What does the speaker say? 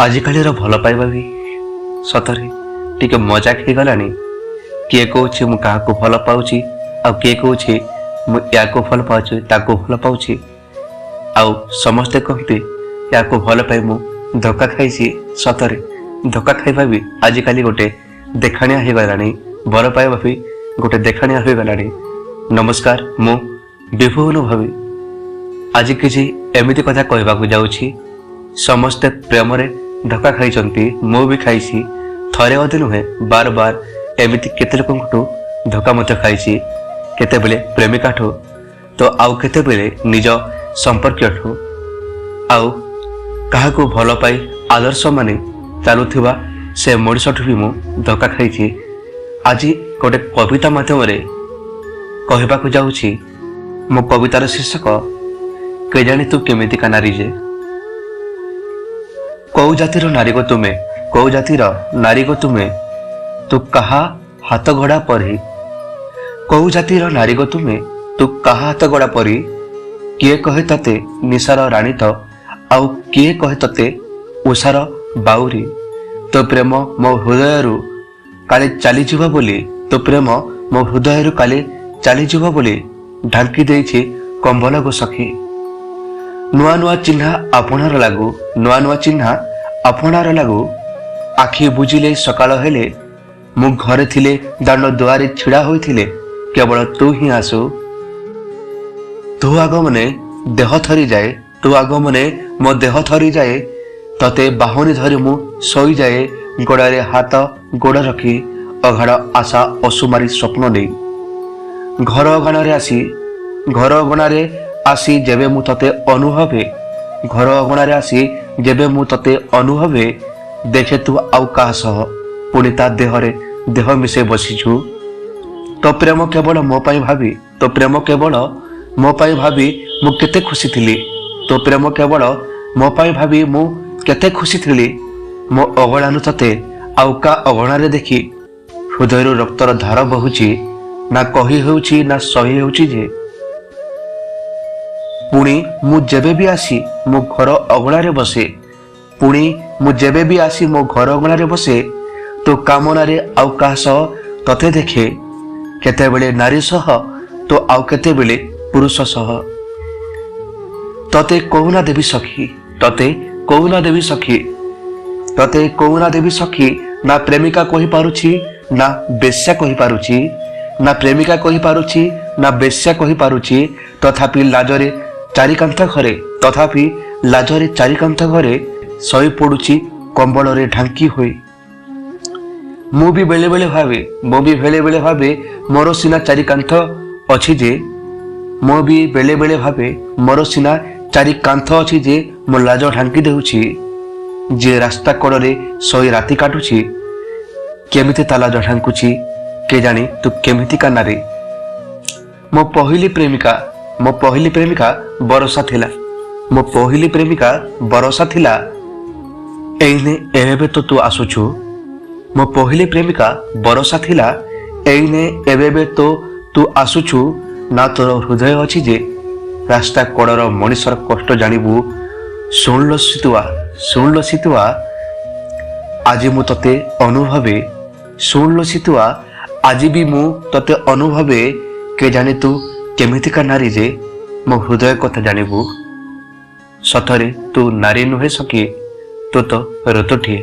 ଆଜିକାଲିର ଭଲ ପାଇବା ବି ସତରେ ଟିକେ ମଜାକ ହେଇଗଲାଣି। କିଏ କହୁଛି ମୁଁ କାହାକୁ ଭଲ ପାଉଛି, ଆଉ କିଏ କହୁଛି ମୁଁ ୟାକୁ ଭଲ ପାଉଛି, ତାକୁ ଭଲ ପାଉଛି, ଆଉ ସମସ୍ତେ କହନ୍ତି ୟାକୁ ଭଲ ପାଇ ମୁଁ ଧୋକା ଖାଇଛି। ସତରେ ଧୋକା ଖାଇବା ବି ଆଜିକାଲି ଗୋଟେ ଦେଖାଣିଆ ହେଇଗଲାଣି, ଭଲ ପାଇବା ବି ଗୋଟେ ଦେଖାଣିଆ ହୋଇଗଲାଣି। ନମସ୍କାର, ମୁଁ ବିଭୁ ଅନୁଭବୀ। ଆଜି କିଛି ଏମିତି କଥା କହିବାକୁ ଯାଉଛି। ସମସ୍ତେ ପ୍ରେମରେ ଧୋକା ଖାଇଛନ୍ତି, ମୁଁ ବି ଖାଇଛି, ଥରେ ଅଧେ ନୁହେଁ, ବାର ବାର। ଏମିତି କେତେ ଲୋକଙ୍କଠୁ ଧୋକା ମଧ୍ୟ ଖାଇଛି, କେତେବେଳେ ପ୍ରେମିକାଠୁ ତ ଆଉ କେତେବେଳେ ନିଜ ସମ୍ପର୍କୀୟଠୁ, ଆଉ କାହାକୁ ଭଲ ପାଇ ଆଦର୍ଶ ମାନି ଚାଲୁଥିବା ସେ ମଣିଷଠୁ ବି ମୁଁ ଧୋକା ଖାଇଛି। ଆଜି ଗୋଟେ କବିତା ମାଧ୍ୟମରେ କହିବାକୁ ଯାଉଛି। ମୋ କବିତାର ଶୀର୍ଷକ କେଜାଣି ତୁ କେମିତିକା ନାରୀ ଯେ। କୋଉ ଜାତିର ନାରୀ ଗୋ ତୁମେ, କୋଉ ଜାତିର ନାରୀ ଗୋ ତୁମେ, ତୁ କାହା ହାତ ଗଢ଼ା ପରି? କୋଉ ଜାତିର ନାରୀ ଗୋ ତୁମେ, ତୁ କାହା ହାତ ଗଢ଼ା ପରି? କିଏ କହେ ତତେ ନିଶାର ରାଣୀ ତ ଆଉ କିଏ କହେ ତତେ ଉଷାର ବାଉରୀ। ତୋ ପ୍ରେମ ମୋ ହୃଦୟରୁ କାଳେ ଚାଲିଯିବ ବୋଲି, ତୋ ପ୍ରେମ ମୋ ହୃଦୟରୁ କାଳେ ଚାଲିଯିବ ବୋଲି ଢାଙ୍କି ଦେଇଛି କମ୍ବଳ ଗୋ ସଖୀ। ନୂଆ ନୂଆ ଚିହ୍ନା ଆପଣାର ଲାଗୁ, ନୂଆ ନୂଆ ଚିହ୍ନା ଆପଣାର ଲାଗୁ, ଆଖି ବୁଜିଲେ ସକାଳ ହେଲେ, ମୁଁ ଘରେ ଥିଲେ, ଦାଣ୍ଡ ଦୁଆରେ ଛିଡ଼ା ହୋଇଥିଲେ, କେବଳ ତୁ ହିଁ ଆସୁ। ତୋ ଆଗମନେ ଦେହ ଥରିଯାଏ, ତୋ ଆଗମନେ ମୋ ଦେହ ଥରିଯାଏ, ତତେ ବାହୁନି ଧରି ମୁଁ ଶୋଇଯାଏ, ଗୋଡ଼ରେ ହାତ ଗୋଡ଼ ରଖି, ଅଗାଢ଼ ଆଶା ଅସୁମାରୀ ସ୍ୱପ୍ନ ନେଇ। ଘର ଅଗଣାରେ ଆସି, ଘର ଅଗଣାରେ ଆସି ଯେବେ ମୁଁ ତତେ ଅନୁଭବେ, ଘର ଅଗଣାରେ ଆସି ଯେବେ ମୁଁ ତତେ ଅନୁଭବେ, ଦେଖେ ତୁ ଆଉ କାହା ସହ ପୁଣି ତା ଦେହରେ ଦେହ ମିଶେଇ ବସିଛୁ। ତୋ ପ୍ରେମ କେବଳ ମୋ ପାଇଁ ଭାବି, ତୋ ପ୍ରେମ କେବଳ ମୋ ପାଇଁ ଭାବି ମୁଁ କେତେ ଖୁସି ଥିଲି, ତୋ ପ୍ରେମ କେବଳ ମୋ ପାଇଁ ଭାବି ମୁଁ କେତେ ଖୁସି ଥିଲି। ମୋ ଅଗଣାରୁ ତତେ ଆଉ କା ଅଗଣାରେ ଦେଖି ହୃଦୟରୁ ରକ୍ତର ଧାର ବହୁଛି, ନା କହି ହେଉଛି ନା ସହି ହେଉଛି ଯେ। ପୁଣି ମୁଁ ଯେବେ ବି ଆସି ମୋ ଘର ଅଗଣାରେ ବସେ, ପୁଣି ମୁଁ ଯେବେ ବି ଆସି ମୋ ଘର ଅଗଣାରେ ବସେ, ତୋ କାମନାରେ ଆଉ କାହା ସହ ତତେ ଦେଖେ, କେତେବେଳେ ନାରୀ ସହ ତ ଆଉ କେତେବେଳେ ପୁରୁଷ ସହ। ତତେ କହୁନା ଦେବୀ ସଖୀ, ତତେ କହୁନା ଦେବୀ ସଖୀ, ତତେ କହୁନା ଦେବୀ ସଖୀ, ନା ପ୍ରେମିକା କହିପାରୁଛି ନା ବେଶ୍ୟା କହିପାରୁଛି, ନା ପ୍ରେମିକା କହିପାରୁଛି ନା ବେଶ୍ୟା କହିପାରୁଛି। ତଥାପି ଲାଜରେ ଚାରିକାନ୍ଥ ଘରେ, ତଥାପି ଲାଜରେ ଚାରିକାନ୍ଥ ଘରେ ଶୋଇ ପଡୁଛି କମ୍ବଳରେ ଢାଙ୍କି ହୋଇ। ମୁଁ ବି ବେଳେ ବେଳେ ଭାବେ, ମୁଁ ବି ବେଳେ ବେଳେ ଭାବେ, ମୋର ସିନା ଚାରି କାନ୍ଥ ଅଛି ଯେ, ମୁଁ ବି ବେଳେ ବେଳେ ଭାବେ, ମୋର ସିନା ଚାରି କାନ୍ଥ ଅଛି ଯେ ମୋ ଲାଜ ଢାଙ୍କି ଦେଉଛି, ଯିଏ ରାସ୍ତା କଡ଼ରେ ଶୋଇ ରାତି କାଟୁଛି କେମିତି ତା ଲାଜ ଢାଙ୍କୁଛି କେଜାଣି। ତୁ କେମିତିକା ନାରୀ। ମୋ ପହିଲି ପ୍ରେମିକା, ମୋ ପହିଲି ପ୍ରେମିକା ବରସା ଥିଲା, ମୋ ପହିଲି ପ୍ରେମିକା ବରସା ଥିଲା, ଏଇନେ ଏବେ ତ ତୁ ଆସୁଛୁ। ମୋ ପହିଲି ପ୍ରେମିକା ବରସା ଥିଲା, ଏଇନେ ଏବେ ଏବେ ତ ତୁ ଆସୁଛୁ। ନା ତୋର ହୃଦୟ ଅଛି ଯେ ରାସ୍ତା କଡ଼ର ମଣିଷର କଷ୍ଟ ଜାଣିବୁ? ଶୁଣିଲ ଶୀତୁଆ, ଶୁଣିଲ ଶୀତୁଆ, ଆଜି ମୁଁ ତତେ ଅନୁଭବେ। ଶୁଣିଲ ଶୀତୁଆ, ଆଜି ବି ମୁଁ ତତେ ଅନୁଭବେ, କେଜାଣି ତୁ କେମିତିକା ନାରୀ ଯେ ମୋ ହୃଦୟ କଥା ଜାଣିବୁ। ସତରେ ତୁ ନାରୀ ନୁହେଁ ସଖୀ, ତୁ ତ ଋତୁଟିଏ।